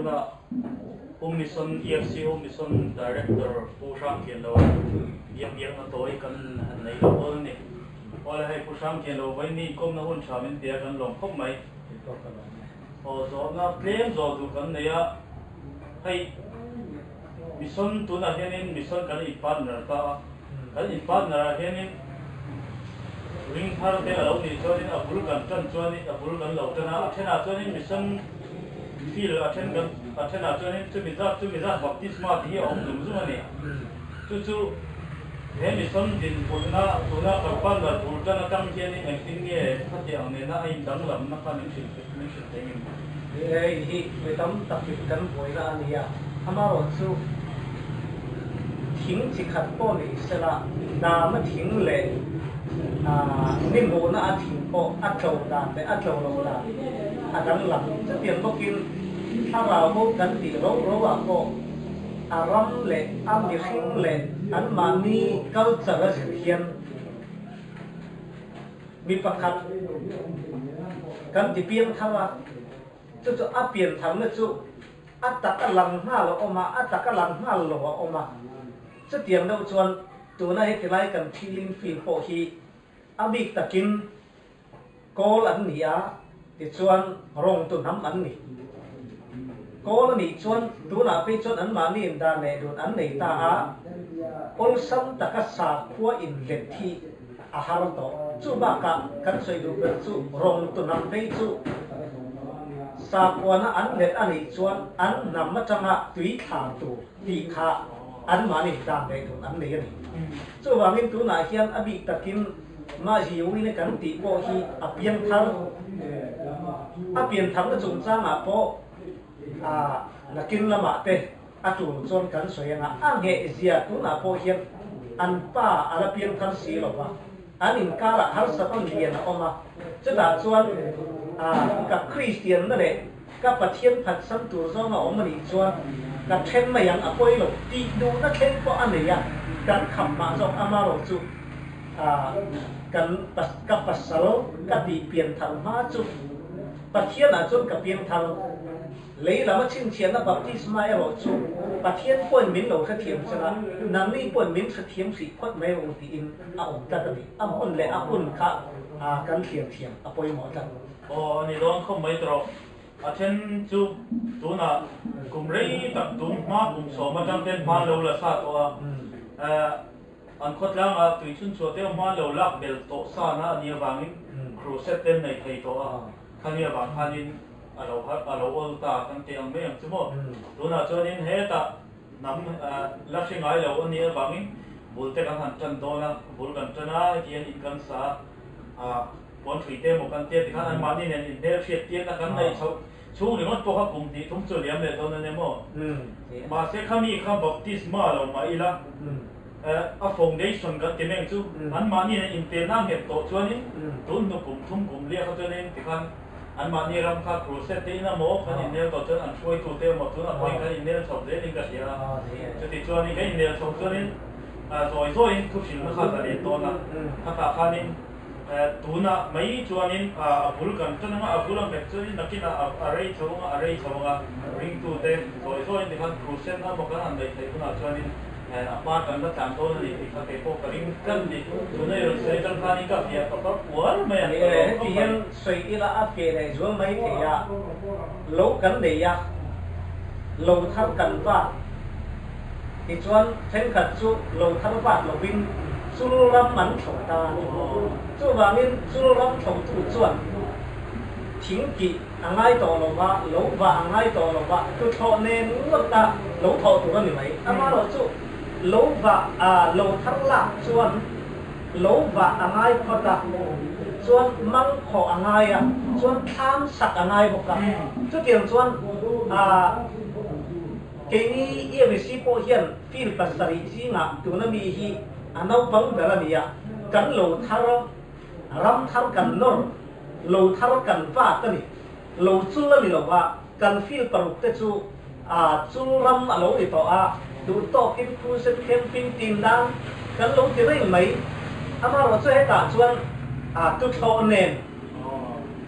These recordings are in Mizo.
Tunah Home Mission, EFC Home Mission Director Pu Hrangkianlo biak biakna tawi kan han nei lo dawn a ni. Awle hei Pu Hrangkianlo vawiin inkawmna hun tha min pe a kan lawm khawp mai. Aw zawhna tlem zawh duh kan nei a, hei Mission tunah hianin Mission kan in partner ta a, kan in partner ah hianin ring thar te a lo nih chuanin a bul kan tan chuanin a bul kan lo tan a, a thenah chuanin Mission field a then kan a thenah chuanin chumi zat chumi zat baptisma tih hi a awm zung zung a ni. Chu chu he Mission dinhmunna tuna kan partner bul tan atang hianin engtin nge khatiang nena a indanglamna kha min hrilh min hrilh thei ngem? Hei hi mi tam takin kan buaina a ni a, amaherawhchu thing chi khat pawh ni sela nama thing leh ni hmuhna a thing pawh a tlo dan leh a tlo lo dan a danglam. Chutiang bawkin thlarau ho kan tih ro ro ah pawh a ram leh a mihring leh anmahni culture a zir hian Mi pakhat kan ti piang thar a, chu chu a pian tharna chu a tak a lang nghal a awm a, a tak a lang nghal lo a awm a. Chutiang deuh chuan tuna heti lai kan thilin field pawh hi a bik takin kawl an ni a, tichuan rawng tu hnam an ni. Kawl a nih chuan tunah phei chuan anmahni indan leh dun an nei ta a, awlsam taka sakhua inlet hi a har tawh. Chu bakah kan sawi duh ber chu rawng tu hnam phei chu sakhuana an let a nih chuan an hnam atanga tui thla tur tih kha anmahni indan leh dun an nei a ni. Chuvangin tunah hian a bik takin Mahziuina kan tih pawh hi a piang thar, a pian tharna chungchangah pawh nakin lamah te a tul chuan kan sawi anga a ngheh zia tunah pawh hian an pa a la piang thar si lo va, an inkarah harsat a lian a awm a, chutah chuan ka Kristianna leh ka Pathian phatsan tur zawng a awm a nih chuan ka then mai ang a pawi lo tih duhna thleng pawh a nei a, kan kham mah zawk amarawh chu kan ka pasal ka tih pian thar hma chu Pathian ah chuan ka piang thar. Lei lama chhinchhiahna baptisma erawh chu Pathian pawhin min lo hrethiam chang a, nangni pawhin min hrethiam hrih phawt mai rawh u tiin a awm tlat a ni. A hmun leh a hun kha kan thlir thiam a pawimawh tlat. Aw a ni dawn khawp mai tawh. A then chu tunah kum rei tak tum hma kum sawm atang ten hma lo la sa tawh a. An khawtlangah tui chhunchhuah te hma lo lak bel tawh sa na a nih avangin crusade ten nei thei tawh a, khani avang khanin a lo a lo awl ta kan tih ang mai ang chu maw. Tunah chuanin hetah hnam la hre ngai lo a nih avangin bul te kan han tan dawn a, bul kan tan a, heti hian in kan sa a, puan hrui te emaw kan tia tikhan anmahni nen inhmelhriat tirna kan neih chhoh chhung ringawt pawh kha kum hnih thum chu liam leh dawn a nia maw. Mahse khami kha baptisma lo mah ila. A foundation kan ti meng chu anmahni nen intelna a nghet tawh chuanin tun hnu kum thum kum liah kha chuanin tikhan anmahni ram kha crusade te in emaw kan innel tawh chuan an hruaitu te emaw tun a pawhin kan innel chho zelin ka hria a, chuti chuanin kan innel chho chuanin zawi zawiin thu hrilhna kha ka let dawn a, khatah khanin tunah mai chuanin a bul kan tan anga a bul a nghet chuanin nakinah a rei chho anga a rei chho anga ringtute zawi zawiin tikhan crusade emaw kan han neih theih hunah chuanin A hma kan la tlan dawn a ni tih kha kei pawh ka ring tlat ni. Tuna i rawn sawi atang khanin ka fiah ka far uar mai a, ka lawm khawp mai. Hetihian sawi ila a fiah leh zual mai thei a, lo kan nei a, lo thar kan vat tichuan thenkhat chu lo thar vat lovin chul ram an thlo ta a ni. Chuvangin chul ram thlotu chuan thing kih A ngai tawh lo va, lo vah a ngai tawh lo va, tuthlawh nen ngawt a lo thawh tur a ni mai. Amaherawh chu lo vah a lo thar lak chuan lo vah a ngai phawt a, chuan mang khawh a ngai a, chuan thlam sak a ngai bawk a. Chutiang chuan a keini EMC pawh hian field pasarih zingah tuna mi hi a naupang ber a ni a, kan lo thar ram thar kan nawr Lo thar kan vat a ni. Lo chul a ni lo va, kan field paruk te chu a chul ram a lo ni tawh a, duh tawkin crusade camping tin dan kan lo ti reng mai. Amaherawh chu hetah chuan a tuthlawh nen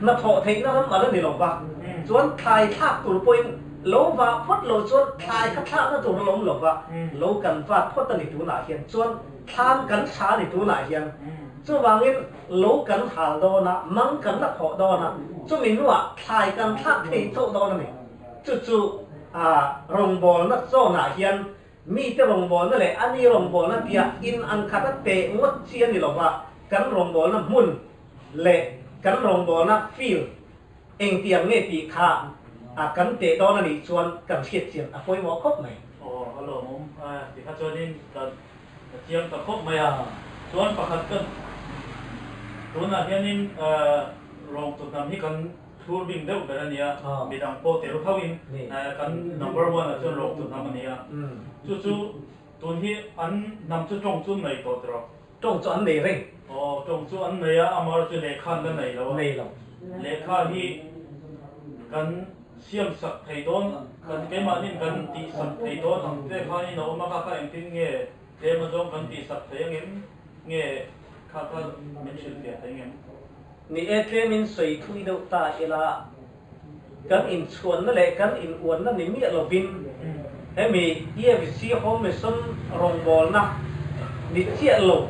hnathawh theihna ram a la ni lo va. Chuan thlai thlak tur pawhin lo vah phawt lo chuan thlai kha thlakna tur a lawm lo va, lo kan vat phawt a ni tunah hian. Chuan thlam kan tha a ni tunah hian. Chuvangin lo kan hal dawn a, mang kan la khawh dawn a, chumi hnuah thlai kan thlak thei chauh dawn a ni. Chu chu rawngbawlna zawnah hian mite rawngbawlna leh a ni rawngbawlna tia in ang khat a teh ngawt chi a ni lo va, kan rawngbawlna hmun leh kan rawngbawlna field Engtiang nge tih kha a kan teh dawn a nih chuan kan hriat chian a pawimawh khawp mai. Aw a lawmawm a ti kha chuanin ka chiang ta khawp mai a. Chuan pakhat ka tunah hianin rawng tu hnam hi kan thlur bing deuh ber a nia, midang pawh tel tho in kan number one ah chuan rawng tu hnam a nia. Chu chu tun hi an hnam chu tawng chu nei tawh tiraw? Tawng chu an nei reng. Aw, tawng chu an nei a, amar chu lehkha an la nei lo a. Nei lo. Lehkha hi kan siam sak thei dawn, kan keimahnin kan tih sak thei dawn ang te khanin a awm a, kha kha engtin nge tlem azawng kan tih sak thei angem nge kha kha min hrilhfiah thei ngem? Ni e, tlemin sawi thui deuh ta ila, kan inchhuanna leh kan inuanna ni miah lovin hemi EFC Home Mission rawngbawlna ni chiah lo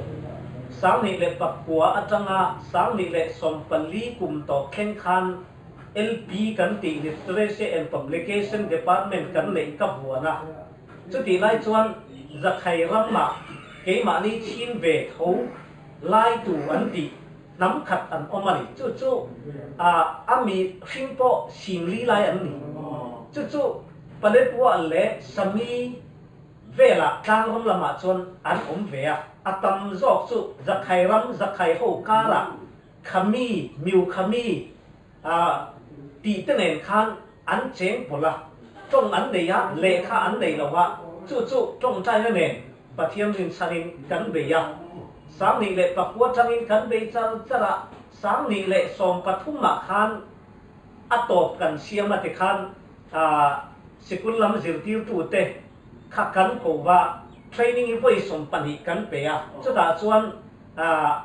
2009 atanga 2014 kum tawh thleng khan LP kan tih Literacy and Publication Department kan neih ka vuan a. Chutih lai chuan Zakhai ramah keimahni chhin ve tho laitu an tih Hnam khat an awm a ni. Chu chu a mi hring pawh singli lai an ni. Chu chu Paletwa leh Sami velah tlangram lamah chuan an awm ve a. A tam zawk chu Zakhai ram, Zakhai ho karah Khami, Miu Khami tih te nen khan an cheng pawlh a. Tawng an nei a, lehkha an nei lo a, chu chu tawngtaina nen Pathian rinchhanin kan bei a, 2009 tangin kan bei char char a, 2013 ah khan a tawp kan siam a tikhan sikul lam zirtirtute kha kan ko va, training hi vawi 12 kan pe a, chutah chuan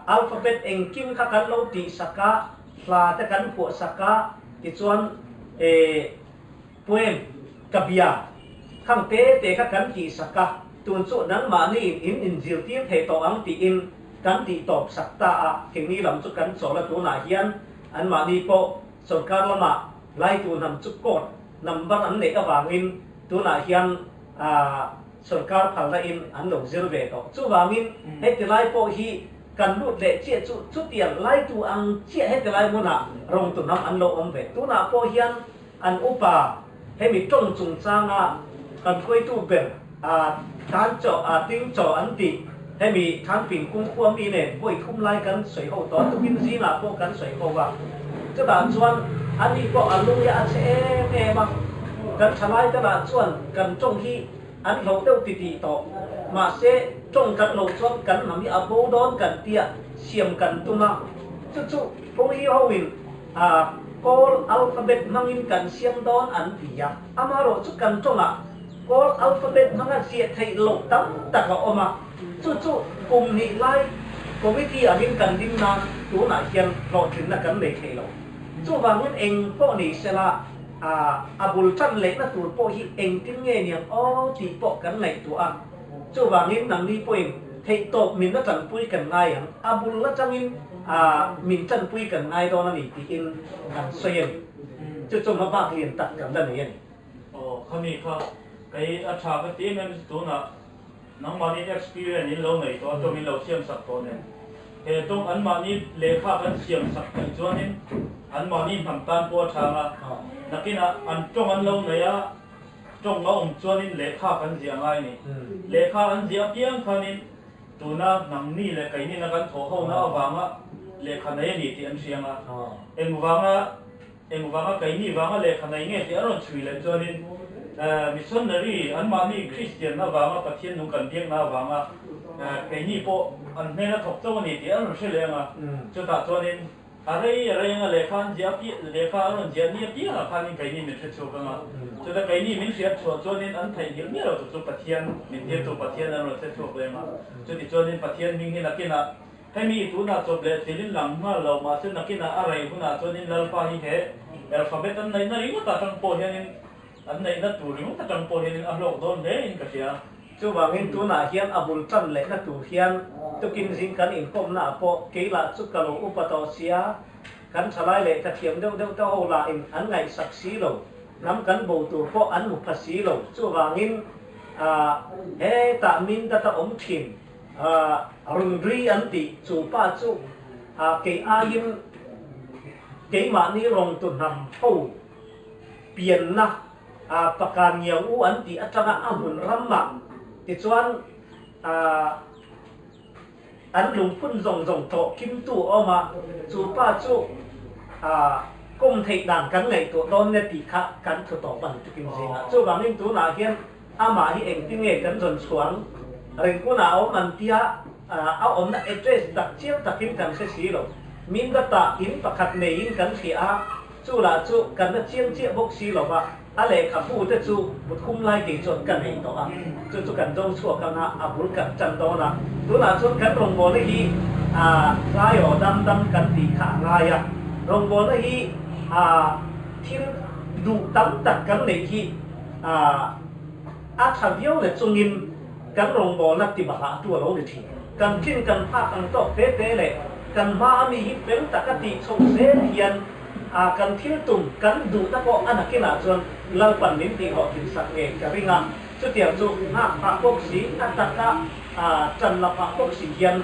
alphabet engkim kha kan lo tihsak a, hla te kan phuahsak a, tichuan Poem, Ka bia, khang te te kha kan tihsak a, tun chu nangmahni in inzirtir thei tawh ang tiin kan tih tawp sak ta a, keini lam chu kan chawl a, tunah hian anmahni pawh sorkar lamah laitu hnam chu court number an neih avangin tunah hian sorkar phalna in an lo zir ve tawh. Chuvangin heti lai pawh hi kan lut leh chiah chu chutiang laitu ang chiah heti lai hmunah rawngtu hnam an lo awm ve. Tunah pawh hian An upa, hemi tawng chungchanga kan hruaitu ber a tan chaw a ting chaw an tih, hemi Thanping kungkhua mi nen vawi thum lai kan sawi ho tawh a, tukin zingah pawh kan sawi ho a, chutah chuan ani pawh a lung hi a chhe em em a, kan thalai te lah chuan kan tawng hi an hloh deuh titih tawh, mahse tawng kan hloh chuan kan hnam hi a bo dawn kan tia siam kan tum a, chu chu Pawnghi hoin A Kawl alphabet hmangin kan siam dawn an ti a, amaherawh chu kan tawngah Kawl alphabet hmanga ziah theih loh tam tak a awm a, chu chu kum hnih lai committee angin kan ding nan tunah hian hlawhtlinna kan nei thei lo. Chuvangin eng pawh ni sela a a bul tan lehna tur pawh hi engtin nge niang aw tih pawh kan ngaihtuah a, Chuvangin nangni pawhin theihtawp min la tanpui kan ngai ang, a bul atangin min tanpui kan ngai dawn a ni tiin kan sawi a ni. Chu chu hmabak lian tak kan la nei a ni. Aw, khami kha kei a tha ka ti em em chu tunah nangmahni experience in lo nei tawh a, tawng in lo siam sak tawh nen. He tawng anmahni lehkha kan siam sak theih chuanin anmahni hnam tan pawh a tha ang a, nakinah an tawng an lo nei a, Tawng a awm chuanin lehkha kan ziah ngai a ni. Lehkha an ziah apiang khanin tuna nangni leh keinina kan thawh hona avanga lehkha nei a ni tih an hriang a. Engvanga engvanga keini vanga lehkha nei nge tih an rawn chhui leh chuanin missionary anmahni Kristian avanga Pathian nung kan biakna avanga keini pawh an hnena thawk chauh a ni tih an rawn hre leh ang a. Chutah chuanin A rei a rei anga lehkha an ziah apiang, lehkha an rawn ziah ni apiangah khanin keini min hre chhuak anga, chuta keini min hriat chhuah chuanin an theihnghilh miah lo chu chu Pathian, min tirtu Pathian an rawn hre chhuak lem a. Chuti chuanin Pathian hming hi nakinah Hemi tunah chawp leh chilin lang nghal lo mahse nakinah a rei hunah chuanin Lalpa hi he alphabet an neihna ringawt atang pawh hianin an neihna tur ringawt atang pawh hianin a hlawk dawn hle in ka hria. Chuvangin tunah hian a bul tan lehna tur hian tukin zing kan inkawmna ah pawh kei lah chu ka lo upa tawh sia, kan thalai leh ka thiam deuh deuh te ho lah in an ngaihsak si lo, hnam kan bo tur pawh an hmu pha si lo. Chuvangin hetah min data awm thin. Rungri an tih chu pa chu kei aiin keimahni rawngtu hnam ho pianna Pakan Ngiau U an tih atanga a hmun ramah tichuan an lungphun zawng zawng tawh kimtu a awm a, chu pa chu kawm theih dan kan ngaihtuah dawn nia tih kha kan thu tawp a ni tukin zingah. Chuvangin tunah hian Amah hi engtin nge kan zawn chhuang? Ringkunah a awm an tia, a awmna address tak chiang takin kan hre si lo. Mindata in pakhat neiin kan hria a, chu lah chu kan la chiang chiah bawk si lo va, a lehkhabu te chu muthum lai kei chuan ka nei tawh a, chu chu kan zo chhuak anga a bul kan tan dawn a. Tunah chuan kan rawngbawlna hi tlai aw dam dam kan tih kha a ngai a, rawngbawlna hi thil duh tam tak kan neih hi, A tha viau le chungin kan rawngbawlna ti bahlah tu a lo ni thin. Kan tlin kan phak ang tawk te te leh kan hma a mi hi fel taka tih chhoh zel hian kan thil tum kan duhna pawh a nakinah chuan Lalpan min tihhlawh thinsak ngei ka ring a. Chutiang chu nghak phah bawk si a taka tan la phah bawk si hian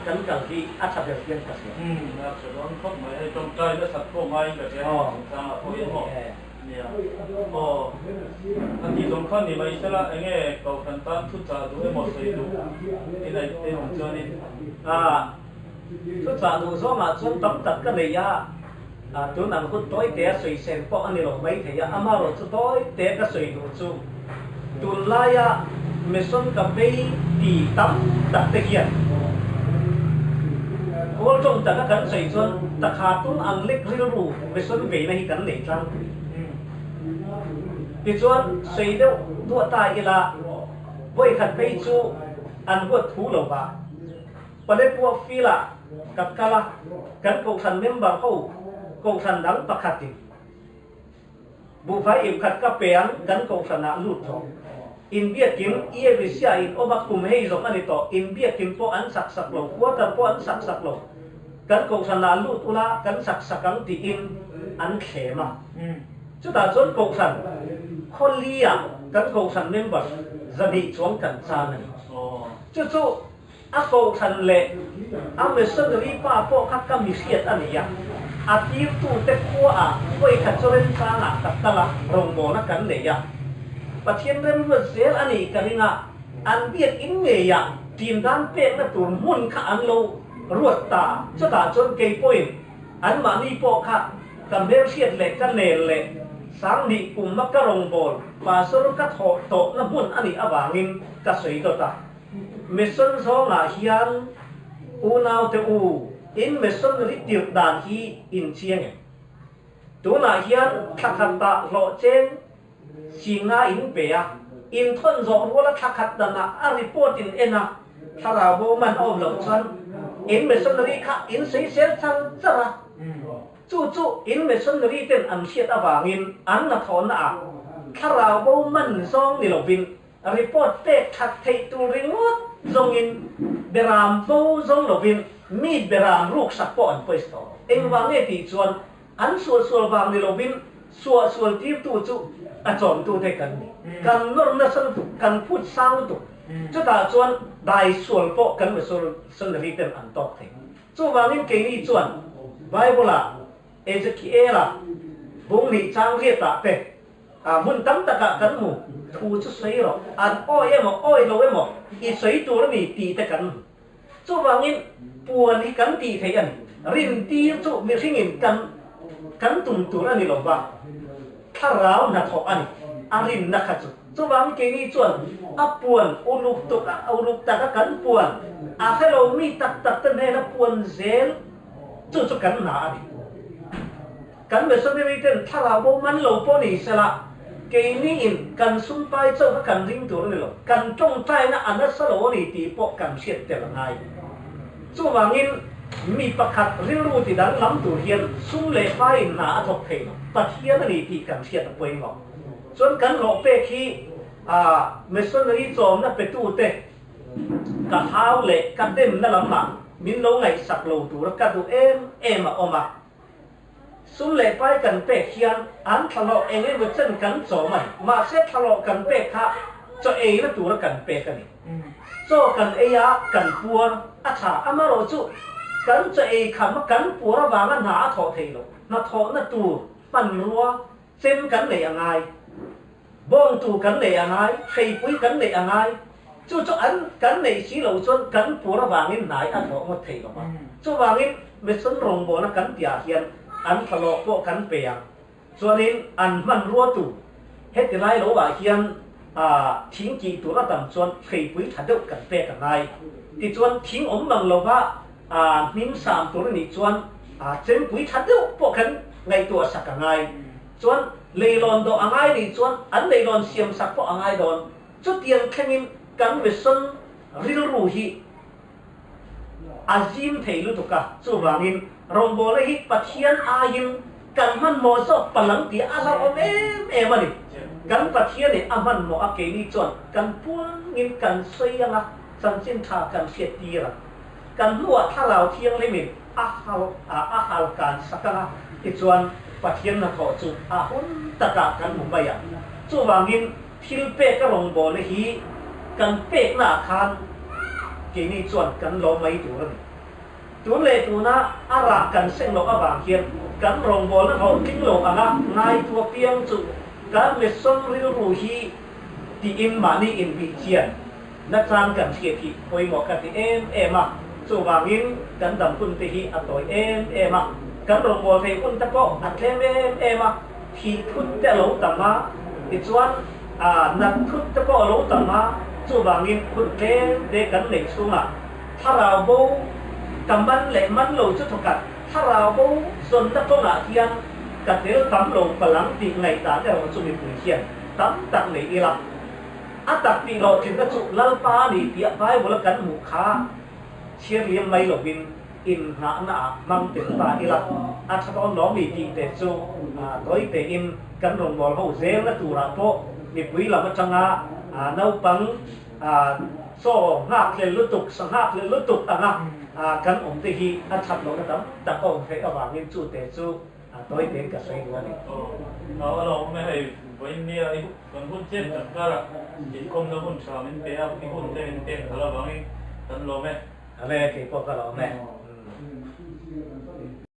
kan kal hi a tha ber hian ka hria. A tha dawn khawp mai, hei tawngtai nasat pawh ngaiin ka hria hei chungchangah pawh hian maw. Nia. Aw. A tih zawng kha ni mai sela enge Kohhran tan thu chah duh emaw sawi duh i neih te awm chuanin. A thu chah duh zawngah chuan tam tak ka nei a, tun ang hun tawi te a sawi sen pawh a ni lo mai thei a, amaherawh chu tawi te ka sawi duh chu tunlaia mission ka vei ti tam tak te hian Kawl tawng taka kan sawi chuan takha tum ang lek rilru mission veina hi kan nei tlangpui. Tichuan sawi deuh duah ta ila vawikhat phei chu an huat thu lo va, Paletwa field ah ka kal a, kan kohhran member ho kohhran dang pakhatin Buhfai ip khat ka pe ang kan kohhran ah lut tawh. In biakin i Russia in awm a kum hei zawng a ni tawh. In biakin pawh an sak sak lo, quarter pawh an sak sak lo. Kan kohhran ah lut ula kan sak sak ang tiin an thlem a. Chutah chuan kohhran khawli ah kan kohhran member 200 chuang kan chan a ni. Chu chu A kohhran leh a missionary pa pawh kha ka mi hriat a ni a, a tirtute khuaah vawikhat chu remchangah ka kal a, rawngbawlna kan nei a. Pathian remruat zel a nih ka ring a, an biakinn ngeiah tindan pekna tur hmun kha an lo ruat ta, chutah chuan kei pawhin anmahni pawh kha ka hmelhriat leh ka nel leh 2000 kumma ka rawngbâwl pastor ka thawh tawhna hmun a nih avangin ka sawi dawt a. Mission zawngah hian unaute u, in missionary tirh dan hi in chiang em? Tunah hian thla khatah hlawh cheng singa in pe a, in thawn zawh ruala thla khat danah a report in en a, thlarau bo man a awm loh chuan in missionary kha in sawisel char char a. Chu chu in missionary ten an hriat avangin an hnathawhna ah thlarau bo man zawng ni lovin Report pek that theih tur ringawt zawngin beram bo zawng lovin mi beram ruksak pawh an pawisa tawh lo. Engvang nge tih chuan an sualsual vang ni lovin suahsual tirtu chu a chawmtute kan ni. Kan nawr nasa lutuk, kan phut sang lutuk. Chutah chuan dai sual pawh kan missionary ten an tawk thei. Chuvangin keini chuan Bible-ah Ezekiel-a bung hnih chang riatah te, A hmun tam takah kan hmu, thu chu sawi rawh, an awi emaw awi lo emaw i sawi tur a ni tih te kan hmu. Chuvangin puan hi kan tih theih a ni. Rintir chu mihringin kan kan tum tur a ni lo va, thlarau hnathawh a ni, a rinna kha chu. Chuvangin keini chuan a puan uluk tuk a, uluk taka kan puan, a hre lo mi tak tak te hnena puan zel chu chu kan hna a ni. Kan missionary ten thlarau bo man lo pawh ni sela, keini in kan sumpai chauh kha kan ring tur a ni lo, kan tawngtaina a nasa lo a ni tih pawh kan hriat tel a ngai. Chuvangin mi pakhat rilru ti danglam tur hian sum leh hmaiin hna a thawk thei lo. Pathian a ni tih kan hriat a pawimawh. Chuan kan hlawh pek hi missionary chawmna petute ka hau leh ka demna lamah min lo ngaihsak lo tura ka duh em em a awm a. Sum leh pai kan pek hian an thlahlawh eng emaw chen kan chawm a ni. Mahse thlahlawh kan pek kha chaw eina tura kan pek a ni. Chaw kan ei a, kan puar a tha. Amaherawhchu kan chaw ei kham a kan puar avanga hna a thawh theih loh. Hnathawhna tur hmanrua chem kan neih a ngai. Bawngtu kan neih a ngai, hreipui kan neih a ngai. Chu chu an kan neih si lo chuan kan pur avangin hnai a thawh ngawt thei lo va. Chuvangin mission rawngbawlna kan tihah hian an thlawh pawh kan pe ang. Chuanin an hmanrua tu heti lai lo ah hian thing kih tur a tam chuan hreipui tha deuh kan pek a ngai. Tichuan thing awm mang lo va hnim sam tur a nih chuan chempui tha deuh pawh kan ngaihtuah sak a ngai. Chuan leilawn dawh a ngai nih chuan an leilawn siam sak pawh a ngai dawn. Chutiang thlengin kan mission rilru hi a zim thei lutuk a, chuvangin rawngbawlna hi Pathian aiin kan hmanhmawh zawk palang tih a hlauhawm em em a ni. Kan Pathianin a hmanhmawh a keini chuan kan puangin kan sawi ang a, chanchin tha kan hriat tir ang. Kan hnuah Thlarau Thianghlimin a hal a hal kan sak ang a, tichuan Pathian hnathawh chu a hun takah kan hmu mai ang. Chuvangin thil pek a rawngbawlna hi kan peknaah khan keini chuan kan lo mai tur a ni. Tun leh tuna a rah kan seng loh avang hian kan rawngbawlna hlawhtling lo anga ngaitu apiang chu kan mission rilru hi tiin mahni inbihchian Nachang kan hriat hi pawimawh ka ti em em a, chuvangin kan dam hun te hi a tawi em em a, kan rawngbâwl thei hun te pawh a tlem em em a, thih thut te a lo tam a, tichuan nat thut te pawh a lo tam a, chuvangin hun tlem te kan neih chhungah thlarau bo ka man leh man lo chu thawkhat thlarau bo zawnna kawngah hian ka tel tam lo palang tih ngaihdan erawh chu mipui hian tam tak nei ila. A tak tih hlawhtlinna chu Lalpa a ni tih Bible a kan hmuh kha chhiar liam mai lovin inngahna ah hmang tel ta ila a tha dawn lawm ni tih te chu tawi tein kan rawngbâwl ho zelna turah pawh mipui lam atanga naupang chaw nghakhlel lutuk, sa nghakhlel lutuk anga kan awm te hi a that lohna tam tak a awm theih avangin chu te chu tawi tein ka sawi duh a ni. Aw a lawm awm e hei vawiin nia i Kan hun tlem tak karah inkawmna hun tha min pe a, i hun te min pek khalh avangin kan lawm e. Ale, kei pawh ka lawm e.